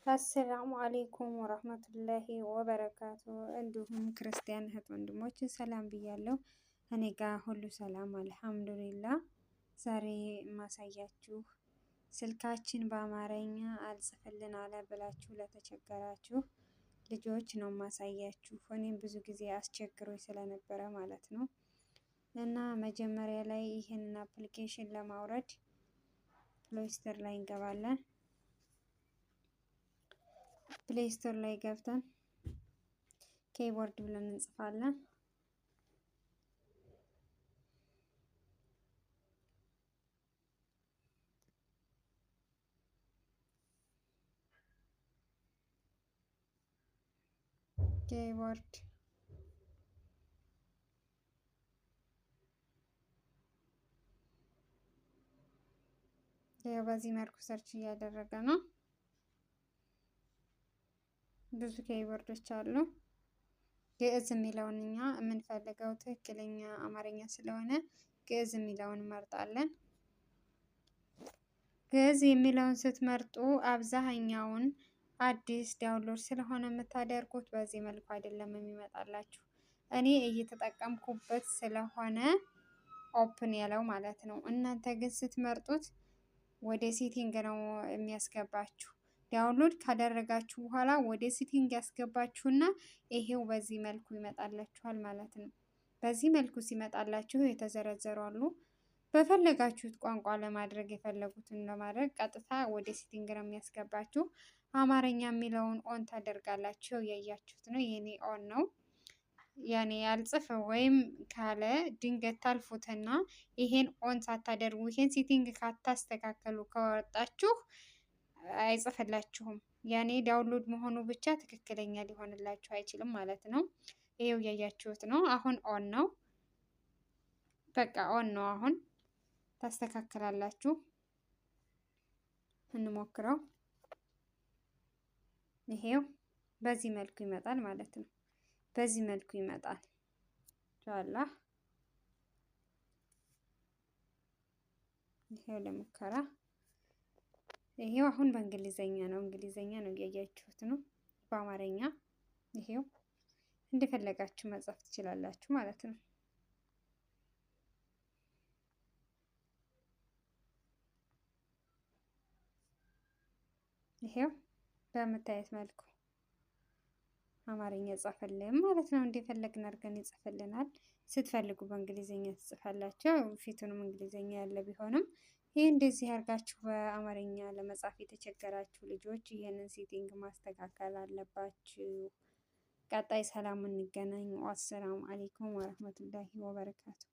السلام عليكم ورحمة الله وبركاته። እንዲሁም ክርስቲያን እህት ወንድሞች ሰላም ብያለሁ። እኔ ጋ ሁሉ ሰላም الحمد لله። ዛሬ ማሳያችሁ ስልካችን በአማርኛ አልጽፍልን አለ ብላችሁ ለተቸገራችሁ ልጆች ነው ማሳያችሁ። እኔም ብዙ ጊዜ አስቸግሮኝ ስለነበረ ማለት ነው። እና መጀመሪያ ላይ ይህንን application ለማውረድ Play Store ላይ እንገባለን። Play Store ላይ ገብተን keyboard ብለን እንጽፋለን። Keyboard ያው በዚህ መልኩ search እያደረገ ነው። ብዙ keyboard ኦች አሉ። ግዕዝ የሚለውን እኛ የምንፈልገው ትክክለኛ አማርኛ ስለሆነ ግዕዝ የሚለውን እንመርጣለን። ግዕዝ የሚለውን ስትመርጡ አብዛኛውን አዲስ download ስለሆነ የምታደርጉት በዚህ መልኩ አይደለም የሚመጣላችሁ። እኔ እየተጠቀምኩበት ስለሆነ open ያለው ማለት ነው። እናንተ ግን ስትመርጡት ወደ setting ነው የሚያስገባችሁ። Download ካደረጋችሁ በኋላ ወደ setting ያስገባችሁና ይሄው በዚህ መልኩ ይመጣላችኋል ማለት ነው። በዚህ መልኩ ሲመጣላችሁ የተዘረዘሩ አሉ። በፈለጋችሁት ቋንቋ ለማድረግ የፈለጉትን ለማድረግ ቀጥታ ወደ setting ነው የሚያስገባችሁ። አማርኛ የሚለውን on ታደርጋላችሁ። ያያችሁት ነው፣ የኔ on ነው። ያኔ ያልጽፍ ወይም ካለ ድንገት ታልፉትና ይሄን on ሳታደርጉ ይሄን setting ካታስተካከሉ ከወጣችሁ አይጽፍላችሁም። ያኔ download መሆኑ ብቻ ትክክለኛ ሊሆንላችሁ አይችልም ማለት ነው። ይሄው እያያችሁት ነው። አሁን on ነው። በቃ on ነው። አሁን ታስተካክላላችሁ። እንሞክረው። ይሄው በዚህ መልኩ ይመጣል ማለት ነው። በዚህ መልኩ ይመጣል። ኢንሻአላህ ይሄው ለሙከራ ይሄው አሁን በእንግሊዘኛ ነው። እንግሊዘኛ ነው እያያችሁት ነው። በአማርኛ ይሄው እንደፈለጋችሁ መጻፍ ትችላላችሁ ማለት ነው። ይሄው በምታየት መልኩ አማርኛ ጻፈልን ማለት ነው። እንደፈለግን አድርገን ይጽፍልናል። ስትፈልጉ በእንግሊዘኛ ትጽፋላችሁ። ፊቱንም እንግሊዘኛ ያለ ቢሆንም ይህ እንደዚህ አድርጋችሁ በአማርኛ ለመጻፍ የተቸገራችሁ ልጆች ይህንን setting ማስተካከል አለባችሁ። ቀጣይ ሰላም እንገናኝ። والسلام عليكم ورحمة الله وبركاته።